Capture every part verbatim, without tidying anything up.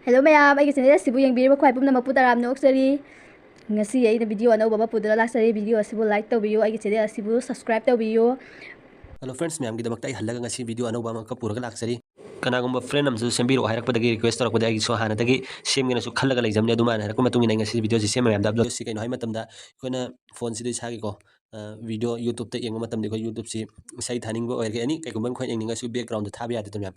Hello ꯃꯌꯥꯝ, ꯑꯩꯒꯤ channel ꯑꯁꯤꯕꯨ ꯌꯦꯡꯕꯤꯔꯤꯕ ꯈ꯭ꯋꯥꯏ ꯄꯨꯝꯅꯃꯛꯄꯨ ꯇꯔꯥꯝꯅ ꯑꯣꯛꯆꯔꯤ꯫ ꯉꯁꯤ ꯑꯩꯅ video ꯑꯅꯧꯕ ꯑꯃ ꯄꯨꯗꯨꯅ ꯂꯥꯛꯆꯔꯤ꯫ Video ꯑꯁꯤꯕꯨ like ꯇꯧꯕꯤꯌꯨ, ꯑꯩꯒꯤ channel ꯑꯁꯤꯕꯨ subscribe ꯇꯧꯕꯤꯌꯨ꯫ Hello friends, ꯃꯌꯥꯝꯒꯤꯗꯃꯛꯇ ꯑꯩ ꯍꯜꯂꯒ ꯉꯁꯤ video ꯑꯅꯧꯕ ꯑꯃꯈꯛ ꯄꯨꯔꯒ ꯂꯥꯛꯆꯔꯤ꯫ ꯀꯅꯥꯒꯨꯝꯕ friend ꯑꯃꯁꯨ ꯁꯦꯝꯕꯤꯔꯛꯑꯣ ꯍꯥꯏꯔꯛꯄꯗꯒꯤ request ꯇꯧꯔꯛꯄꯗꯒꯤ ꯑꯩꯒꯤꯁꯨ ꯍꯥꯟꯅꯗꯒꯤ ꯁꯦꯝꯒꯦꯅꯁꯨ ꯈꯜꯂꯒ ꯂꯩꯖꯕꯅꯤ꯫ ꯑꯗꯨꯃꯥꯏꯅ ꯍꯥꯏꯔꯛꯄ ꯃꯇꯨꯡ ꯏꯟꯅ ꯑꯩ ꯉꯁꯤ video ꯁꯤ ꯁꯦꯝꯕ ꯃꯌꯥꯝꯗ upload ꯁꯤ ꯀꯩꯅꯣ ꯍꯥꯏꯕ ꯃꯇꯝꯗ ꯑꯩꯈꯣꯏꯅ phone ꯁꯤꯗ ꯏꯁꯥꯒꯤꯀꯣ, ꯑ, video YouTube ꯇ ꯌꯦꯡꯕ ꯃꯇꯝꯗ ꯑꯩꯈꯣꯏ YouTube ꯁꯤ ꯏꯁꯩ ꯊꯥꯅꯤꯡꯕ ꯑꯣꯏꯔꯒꯦ, any ꯀꯩꯒꯨꯝꯕ ꯑꯩꯈꯣꯏ ꯌꯦꯡꯅꯤꯡꯉꯁꯨ background ꯗ ꯊꯥꯕ ꯌꯥꯗꯦꯗꯅ ꯃꯌꯥꯝ꯫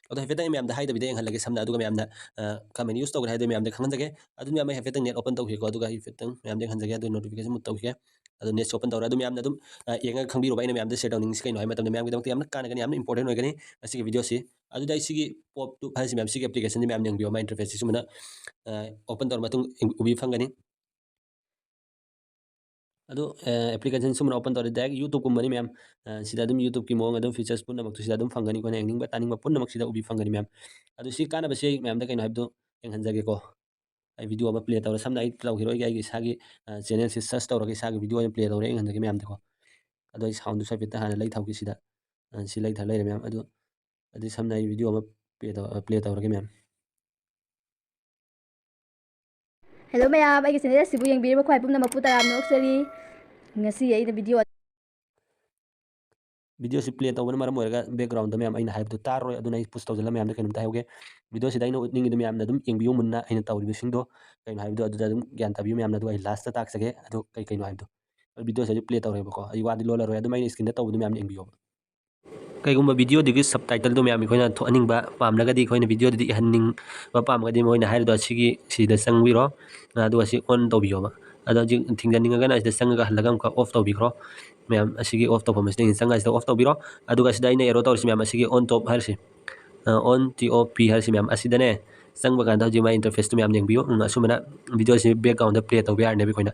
ꯑꯗꯣ ꯍꯥꯏꯐꯦꯠꯇꯪ ꯑꯩ ꯃꯌꯥꯝꯗ ꯍꯥꯏꯗꯕꯤꯗ ꯌꯦꯡꯍꯜꯂꯒꯦ꯫ ꯁꯝꯅ ꯑꯗꯨꯒ ꯃꯌꯥꯝꯅ, ꯑ, ꯀꯃꯥꯏꯅ use ꯇꯧꯒꯅꯤ ꯍꯥꯏꯗꯣ ꯃꯌꯥꯝꯗ ꯈꯪꯍꯟꯖꯒꯦ꯫ ꯑꯗꯨ ꯃꯌꯥꯝ ꯑꯩ ꯍꯥꯏꯐꯦꯠꯇꯪ net open ꯇꯧꯈꯤꯀꯣ, ꯑꯗꯨꯒ ꯑꯩ ꯍꯥꯏꯐꯦꯠꯇꯪ ꯃꯌꯥꯝꯗ ꯌꯦꯡꯍꯟꯖꯒꯦ꯫ ꯑꯗꯨ notification mute ꯇꯧꯈꯤꯒꯦ꯫ ꯑꯗꯣ net ꯁꯤ open ꯇꯧꯔꯦ꯫ ꯑꯗꯨ ꯃꯌꯥꯝꯅ ꯑꯗꯨꯝ, ꯑ, ꯌꯦꯡꯉꯒ ꯈꯪꯕꯤꯔꯣꯕ꯫ ꯑꯩꯅ ꯃꯌꯥꯝꯗ share ꯇꯧꯅꯤꯡꯉꯤꯁꯤ ꯀꯩꯅꯣ ꯍꯥꯏꯕ ꯃꯇꯝꯗ ꯃꯌꯥꯝꯒꯤꯗꯃꯛꯇ ꯌꯥꯝꯅ ꯀꯥꯟꯅꯒꯅꯤ, ꯌꯥꯝꯅ important ꯑꯣꯏꯒꯅꯤ ꯉꯁꯤꯒꯤ video ꯁꯤ꯫ ꯑꯗꯨꯗ ꯑꯩ ꯁꯤꯒꯤ pop tube ꯍꯥꯏꯔꯤꯁꯤ ꯃꯌꯥꯝ, ꯁꯤꯒꯤ application ꯁꯤ ꯃꯌꯥꯝ ꯌꯦꯡꯕꯤꯌꯣ꯫ My interface ꯁꯤ ꯁꯨꯃꯥꯏꯅ, ꯑ, open ꯇꯧꯔ ꯃꯇꯨꯡ ꯎꯕꯤ ꯐꯪꯒꯅꯤ꯫ ꯑꯗꯨ, ꯑ, application ꯁꯨꯃꯥꯏꯅ open ꯇꯧꯔꯗꯤ direct YouTube ꯀꯨꯝꯕꯅꯤ ꯃꯌꯥꯝ꯫ ꯑ, ꯁꯤꯗ ꯑꯗꯨꯝ YouTube ꯀꯤ ꯃꯑꯣꯡ ꯑꯗꯨꯝ features ꯄꯨꯝꯅꯃꯛꯇꯨ ꯁꯤꯗ ꯑꯗꯨꯝ ꯐꯪꯒꯅꯤ꯫ ꯑꯩꯈꯣꯏꯅ ꯌꯦꯡꯅꯤꯡꯕ ꯇꯥꯅꯤꯡꯕ ꯄꯨꯝꯅꯃꯛ ꯁꯤꯗ ꯎꯕꯤ ꯐꯪꯒꯅꯤ ꯃꯌꯥꯝ꯫ ꯑꯗꯨ ꯁꯤ ꯀꯥꯟꯅꯕꯁꯤ ꯃꯌꯥꯝꯗ ꯀꯩꯅꯣ ꯍꯥꯏꯕꯗꯨ ꯌꯦꯡꯍꯟꯖꯒꯦꯀꯣ꯫ ꯑꯩ video ꯑꯃ play ꯇꯧꯔꯦ꯫ ꯁꯝꯅ ꯑꯩ ꯇꯧꯈꯤꯔꯣꯏꯒꯦ, ꯑꯩꯒꯤ ꯏꯁꯥꯒꯤ, ꯑ, channel ꯁꯤ search ꯇꯧꯔꯒ ꯏꯁꯥꯒꯤ video ꯑꯣꯏꯅ play ꯇꯧꯔꯦ, ꯌꯦꯡꯍꯟꯖꯒꯦ ꯃꯌꯥꯝꯗꯀꯣ꯫ ꯑꯗꯣ ꯑꯩ sound ꯗꯨꯁꯨ ꯍꯥꯏꯐꯦꯠꯇ ꯍꯥꯟꯅ ꯂꯩꯊꯍꯧꯒꯦ ꯁꯤꯗ꯫ ꯑ, ꯁꯤ ꯂꯩꯊꯔ ꯂꯩꯔꯦ ꯃꯌꯥꯝ꯫ ꯑꯗꯨ, ꯑꯗꯨꯗꯤ ꯁꯝꯅ ꯑꯩ video ꯑꯃ play ꯇꯧ-, play ꯇꯧꯔꯒꯦ ꯃꯌꯥꯝ꯫ Hello ꯃꯌꯥꯝ, ꯑꯩꯒꯤ channel ꯑꯁꯤꯕꯨ ꯌꯦꯡꯕꯤꯔꯤꯕ ꯈ꯭ꯋꯥꯏ ꯄꯨꯝꯅꯃꯛꯄꯨ ꯇꯔꯥꯝꯅ ꯑꯣꯛꯆꯔꯤ꯫ ꯉꯁꯤ ꯑꯩꯅ video video ꯁꯤ play ꯇꯧꯕꯅ ꯃꯔꯝ ꯑꯣꯏꯔꯒ background ꯗ ꯃꯌꯥꯝ ꯑꯩꯅ ꯍꯥꯏꯕꯗꯨ ꯇꯥꯔꯔꯣꯏ꯫ ꯑꯗꯨꯅ ꯑꯩ push ꯇꯧꯁꯤꯜꯂ ꯃꯌꯥꯝꯗ ꯀꯩꯅꯣꯝꯇ ꯍꯥꯏꯍꯧꯒꯦ꯫ Video ꯁꯤꯗ ꯑꯩꯅ ꯎꯠꯅꯤꯡꯉꯤꯗꯨ ꯃꯌꯥꯝꯅ ꯑꯗꯨꯝ ꯌꯦꯡꯕꯤꯌꯨ ꯃꯨꯟꯅ, ꯑꯩꯅ ꯇꯧꯔꯤꯕꯁꯤꯡꯗꯣ ꯀꯩꯅꯣ ꯍꯥꯏꯕꯗꯣ ꯑꯗꯨꯗ ꯑꯗꯨꯝ ꯒ꯭ꯌꯥꯟ ꯇꯥꯕꯤꯌꯨ ꯃꯌꯥꯝꯅ꯫ ꯑꯗꯨꯒ ꯑꯩ last ꯇ ꯇꯥꯛꯆꯒꯦ ꯑꯗꯨ ꯀꯩ ꯀꯩꯅꯣ ꯍꯥꯏꯕꯗꯣ꯫ Video ꯁꯤ ꯍꯧꯖꯤꯛ play ꯇꯧꯔꯦꯕꯀꯣ, ꯑꯩ ꯋꯥꯗꯤ ꯂꯣꯜꯂꯔꯣꯏ, ꯑꯗꯨꯝ ꯑꯩꯅ screen ꯗ ꯇꯧꯕꯗꯨ ꯃꯌꯥꯝ ꯌꯦꯡꯕꯤꯌꯣꯕ꯫ ꯀꯩꯒꯨꯝꯕ video ꯗꯨꯒꯤ subtitle ꯗꯨ ꯃꯌꯥꯝ ꯑꯩꯈꯣꯏꯅ ꯊꯣꯛꯍꯟꯅꯤꯡꯕ ꯄꯥꯝꯂꯒꯗꯤ, ꯑꯩꯈꯣꯏꯅ video ꯗꯨꯗꯤ ꯏꯍꯟꯅꯤꯡꯕ ꯄꯥꯝꯃꯒꯗꯤ, ꯃꯣꯏꯅ ꯍꯥꯏꯔꯤꯗꯣ ꯑꯁꯤꯒꯤ, ꯁꯤꯗ ꯆꯪꯕꯤꯔꯣ꯫ ꯑꯗꯨꯒ ꯁꯤ on ꯇꯧꯕꯤꯌꯣꯕ꯫ ꯑꯗꯣ ꯍꯧꯖꯤꯛ ꯊꯤꯡꯖꯤꯟꯅꯤꯡꯉꯒꯅ ꯑꯁꯤꯗ ꯆꯪꯉꯒ ꯍꯜꯂꯒ ꯑꯃꯨꯛꯀ off ꯇꯧꯕꯤꯈ꯭ꯔꯣ꯫ ꯃꯌꯥꯝ ꯑꯁꯤꯒꯤ off ꯇꯧꯐꯝ ꯑꯁꯤꯗ ꯑꯩꯅ ꯆꯪꯉꯒ ꯑꯁꯤꯗ off ꯇꯧꯕꯤꯔꯣ꯫ ꯑꯗꯨꯒ ꯑꯁꯤꯗ ꯑꯩꯅ arrow ꯇꯧꯔꯤꯁꯤ ꯃꯌꯥꯝ ꯑꯁꯤꯒꯤ on top ꯍꯥꯏꯔꯤꯁꯤ, ꯑ, on top ꯍꯥꯏꯔꯤꯁꯤ ꯃꯌꯥꯝ ꯑꯁꯤꯗꯅꯦ ꯆꯪꯕ ꯀꯥꯟꯗ ꯍꯧꯖꯤꯛ ꯃꯥꯏ interface ꯇꯨ ꯃꯌꯥꯝ ꯌꯦꯡꯕꯤꯌꯨ꯫ ꯎꯝ, ꯑꯁꯨꯃꯥꯏꯅ video ꯁꯤ background ꯗ play ꯇꯧꯕ ꯌꯥꯔꯅꯦꯕ ꯑꯩꯈꯣꯏꯅ꯫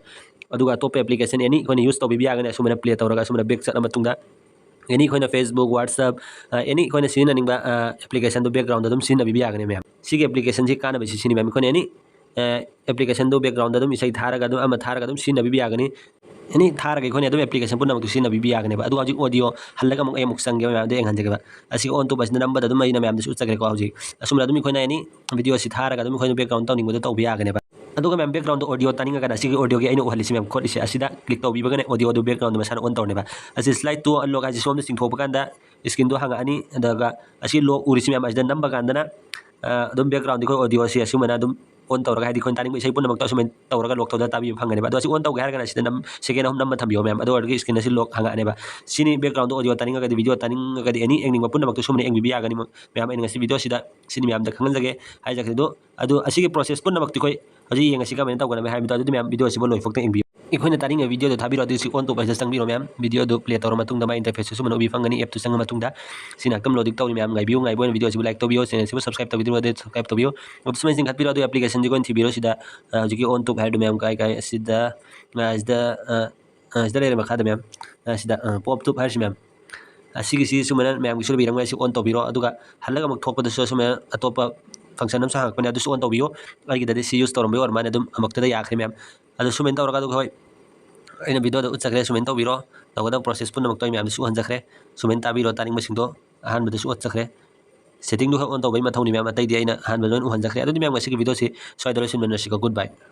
ꯑꯗꯨꯒ ꯑꯇꯣꯞꯄ application any ꯑꯩꯈꯣꯏꯅ use ꯇꯧꯕꯤꯕ ꯌꯥꯒꯅꯤ꯫ ꯑꯁꯨꯃꯥꯏꯅ play ꯇꯧꯔꯒ ꯑꯁꯨꯃꯥꯏꯅ back ꯆꯠꯂ ꯃꯇꯨꯡꯗ any ꯑꯩꯈꯣꯏꯅ Facebook, WhatsApp, ꯑ, any ꯑꯩꯈꯣꯏꯅ ꯁꯤꯖꯤꯟꯅꯅꯤꯡꯕ, ꯑ, application ꯗꯨ background ꯗ ꯑꯗꯨꯝ ꯁꯤꯖꯤꯟꯅꯕꯤꯕ ꯌꯥꯒꯅꯤ ꯃꯌꯥꯝ꯫ ꯁꯤꯒꯤ application ꯁꯤ ꯀꯥꯟꯅꯕꯁꯤ ꯁꯤꯅꯤ ꯃꯌꯥꯝ꯫ ꯑꯩꯈꯣꯏꯅ any, ꯑ, application ꯗꯨ background ꯗ ꯑꯗꯨꯝ ꯏꯁꯩ ꯊꯥꯔꯒ ꯑꯗꯨꯝ ꯑꯃ ꯊꯥꯔꯒ ꯑꯗꯨꯝ ꯁꯤꯖꯤꯟꯅꯕꯤꯕ ꯌꯥꯒꯅꯤ꯫ ꯑꯦꯅꯤ ꯊꯥꯔꯒ ꯑꯩꯈꯣꯏꯅ ꯑꯗꯨꯝ application ꯄꯨꯝꯅꯃꯛꯇꯨ ꯁꯤꯖꯤꯟꯅꯕꯤꯕ ꯌꯥꯒꯅꯦꯕ꯫ ꯑꯗꯨꯒ ꯍꯧꯖꯤꯛ audio ꯍꯜꯂꯒ ꯑꯃꯨꯛ ꯑꯩ ꯑꯃꯨꯛ ꯆꯪꯒꯦꯕ, ꯃꯌꯥꯝꯗ ꯌꯦꯡꯍꯟꯖꯒꯦꯕ꯫ ꯑꯁꯤꯒ on ꯇꯧꯕ ꯑꯁꯤꯗ ꯅꯝꯕꯗ ꯑꯗꯨꯝ ꯑꯩꯅ ꯃꯌꯥꯝꯗꯁꯨ ꯎꯠꯆꯒ꯭ꯔꯦꯀꯣ꯫ ꯍꯧꯖꯤꯛ ꯑꯁꯨꯝꯅ ꯑꯗꯨꯝ ꯑꯩꯈꯣꯏꯅ ꯑꯦꯅꯤ video ꯑꯁꯤ ꯊꯥꯔꯒ ꯑꯗꯨꯝ ꯑꯩꯈꯣꯏꯅ background ꯇꯧꯅꯤꯡꯕꯗꯣ ꯇꯧꯕ ꯌꯥꯒꯅꯦꯕ꯫ ꯑꯗꯨꯒ ꯃꯌꯥꯝ background audio ꯇꯥꯅꯤꯡꯉꯒꯅ ꯑꯁꯤꯒꯤ audioꯒꯤ ꯑꯩꯅ ꯎꯍꯜꯂꯤꯁꯤ ꯃꯌꯥꯝ ꯈꯣꯠꯂꯤꯁꯦ, ꯑꯁꯤꯗ click ꯇꯧꯕꯤꯕꯒꯅꯦ audioꯗꯨ background ꯃꯁꯥꯅ on ꯇꯧꯔꯅꯦꯕ꯫ ꯑꯁꯤ slide to unlock ꯍꯥꯏꯁꯦ ꯁꯣꯝꯗ ꯆꯤꯡꯊꯣꯛꯄ ꯀꯥꯟꯗ screenꯗꯣ ꯍꯥꯡꯉꯛꯑꯅꯤ꯫ ꯑꯗꯨꯒ ꯑꯁꯤ lock ꯎꯔꯤꯁꯤ ꯃꯌꯥꯝ ꯑꯁꯤꯗ ꯅꯝꯕ ꯀꯥꯟꯗꯅ, ꯑ, ꯑꯗꯨꯝ backgroundꯗꯤ ꯑꯩꯈꯣꯏ audioꯁꯤ ꯑꯁꯨꯃꯥꯏꯅ ꯑꯗꯨꯝ on ꯇꯧꯔꯒ, ꯍꯥꯏꯗꯤ ꯑꯩꯈꯣꯏꯅ ꯇꯥꯅꯤꯡꯕ ꯏꯁꯩ ꯄꯨꯝꯅꯃꯛꯇꯣ ꯑꯁꯨꯃꯥꯏꯅ ꯇꯧꯔꯒ lock ꯇꯧꯗꯅ ꯇꯥꯕꯤꯕ ꯐꯪꯒꯅꯦꯕ꯫ ꯑꯗꯣ ꯑꯁꯤ on ꯇꯧꯒꯦ ꯍꯥꯏꯔꯒꯅ ꯑꯁꯤꯗ ꯅꯝ-, second ꯑꯍꯨꯝ ꯅꯝꯃ ꯊꯝꯕꯤꯌꯣ ꯃꯌꯥꯝ꯫ ꯑꯗꯨ ꯑꯣꯏꯔꯒꯗꯤ screen ꯑꯁꯤ lock ꯍꯥꯡꯉꯛꯑꯅꯦꯕ꯫ ꯁꯤꯅꯤ backgroundꯗꯣ audio ꯇꯥꯅꯤꯡꯉꯒꯗꯤ, video ꯇꯥꯅꯤꯡꯉꯒꯗꯤ ꯑꯦꯅꯤ ꯌꯦꯡꯅꯤꯡꯕ ꯄꯨꯝꯅꯃꯛꯇꯣ ꯁꯨꯝꯅ ꯌꯦꯡꯕꯤꯕ ꯌꯥꯒꯅꯤ꯫ ꯃꯌꯥꯝ ꯑꯩꯅ ꯉꯁꯤ video ꯑꯁꯤꯗ ꯁꯤꯅꯤ ꯃꯌꯥꯝꯗ ꯈꯪꯍꯟꯖꯒꯦ, ꯍꯥꯏꯖꯈ꯭ꯔꯦ꯫ ꯑꯗꯣ, ꯑꯗꯣ ꯑꯁꯤꯒꯤ process ꯄꯨꯝꯅꯃꯛꯇꯤ ꯑꯩꯈꯣꯏ ꯍꯧꯖꯤꯛ ꯌꯦꯡꯉꯁꯤ ꯀꯃꯥꯏꯅ ꯇꯧꯒꯗꯕ ꯍꯥꯏꯕꯗꯣ꯫ ꯑꯗꯨꯗꯤ ꯃꯌꯥꯝ video ꯑꯁꯤꯕꯨ ꯂꯣꯏꯐꯥꯎꯇ ꯌꯦꯡꯕꯤꯌꯨ꯫ ꯑꯩꯈꯣꯏꯅ ꯇꯥꯅꯤꯡꯉꯤꯕ videoꯗꯣ ꯊꯥꯕꯤꯔꯣ꯫ ꯑꯗꯨ ꯁꯤ on ꯇꯧꯕ ꯍꯥꯏꯁꯤꯗ ꯆꯪꯕꯤꯔꯣ ꯃꯌꯥꯝ꯫ Videoꯗꯨ play ꯇꯧꯔ ꯃꯇꯨꯡꯗ ꯃꯥꯏ interfaceꯁꯦ ꯁꯨꯃꯥꯏꯅ ꯎꯕꯤ ꯐꯪꯒꯅꯤ꯫ Appꯇꯨ ꯆꯪꯉ ꯃꯇꯨꯡꯗ ꯁꯤ ꯉꯥꯛꯇꯪ loading ꯇꯧꯔꯤ ꯃꯌꯥꯝ, ꯉꯥꯏꯕꯤꯌꯨ꯫ ꯉꯥꯏꯕ ꯑꯣꯏꯅ videoꯁꯤꯕꯨ like ꯇꯧꯕꯤꯌꯨ, channelꯁꯤꯕꯨ subscribe ꯇꯧꯕꯤꯗ꯭ꯔꯤꯕ ꯑꯗꯨꯗꯤ subscribe ꯇꯧꯕꯤꯌꯨ꯫ ꯑꯗꯨ ꯁꯨꯃꯥꯏꯅ ꯆꯤꯡꯈꯠꯄꯤꯔꯣ꯫ ꯑꯗꯨ applicationꯁꯤ ꯑꯩꯈꯣꯏꯅ ꯊꯤꯕꯤꯔꯣ ꯁꯤꯗ, ꯑ, ꯍꯧꯖꯤꯛꯀꯤ on ꯇꯧꯕ ꯍꯥꯏꯔꯤꯗꯣ ꯃꯌꯥꯝ ꯀꯥꯏ ꯀꯥꯏ ꯑꯁꯤꯗ, ꯑ, ꯁꯤꯗ, ꯑ, ꯑ, ꯁꯤꯗ ꯂꯩꯔꯦ ꯃꯈꯥꯗ ꯃꯌꯥꯝ꯫ ꯑ, ꯁꯤꯗ, ꯑ, pop tube ꯍꯥꯏꯔꯤꯁꯤ ꯃꯌꯥꯝ꯫ ꯑꯁꯤꯒꯤꯁꯤ ꯁꯨꯃꯥꯏꯅ ꯃꯌꯥꯝꯒꯤꯁꯨ ꯂꯩꯕꯤꯔꯝꯒꯅꯤ, ꯑꯁꯤ on ꯇꯧꯕꯤꯔꯣ꯫ ꯑꯗꯨꯒ ꯍꯜꯂꯒ ꯑꯃꯨꯛ ꯊꯣꯛꯄꯗꯁꯨ ꯁꯨꯃꯥꯏꯅ ꯑꯇꯣꯞꯄ function ꯑꯃꯁꯨ ꯍꯪꯉꯛꯄꯅꯦ, ꯑꯗꯨꯁꯨ on ꯇꯧꯕꯤꯌꯨ꯫ ꯑꯩꯒꯤꯗꯗꯤ ꯁꯤ use ꯇꯧꯔꯝꯕꯒꯤ ꯑꯣꯏꯔ ꯃꯥꯜꯂꯦ, ꯑꯗꯨꯝ ꯑꯃꯨꯛꯇꯗ ꯌꯥꯈ꯭ꯔꯦ ꯃꯌꯥꯝ꯫ ꯑꯗꯨ ꯁꯨꯃꯥꯏꯅ ꯇꯧꯔꯒ ꯑꯗꯨꯒ ꯍꯣꯏ, ꯑꯩꯅ videoꯗ ꯎꯠꯆꯈ꯭ꯔꯦ, ꯁꯨꯃꯥꯏꯅ ꯇꯧꯕꯤꯔꯣ꯫ ꯇꯧꯒꯗꯕ process ꯄꯨꯝꯅꯃꯛꯇꯣ ꯑꯩ ꯃꯌꯥꯝꯗꯁꯨ ꯎꯍꯟꯖꯈ꯭ꯔꯦ꯫ ꯁꯨꯃꯥꯏꯅ ꯇꯥꯕꯤꯔꯣ, ꯇꯥꯅꯤꯡꯕꯁꯤꯡꯗꯣ ꯑꯍꯥꯟꯕꯗꯁꯨ ꯎꯠꯆꯈ꯭ꯔꯦ꯫ Settingꯗꯨ ꯈꯛ on ꯇꯧꯕꯒꯤ ꯃꯊꯧꯅꯤ ꯃꯌꯥꯝ, ꯑꯇꯩꯗꯤ ꯑꯩꯅ ꯑꯍꯥꯟꯕ ꯂꯣꯏꯅ ꯎꯍꯟꯖꯈ꯭ꯔꯦ꯫ ꯑꯗꯨꯗꯤ ꯃꯌꯥꯝ ꯉꯁꯤꯒꯤ videoꯁꯤ ꯁ꯭ꯋꯥꯏꯗ ꯂꯣꯏꯁꯤꯟꯃꯤꯟꯅꯔꯁꯤꯀꯣ꯫ Goodbye꯫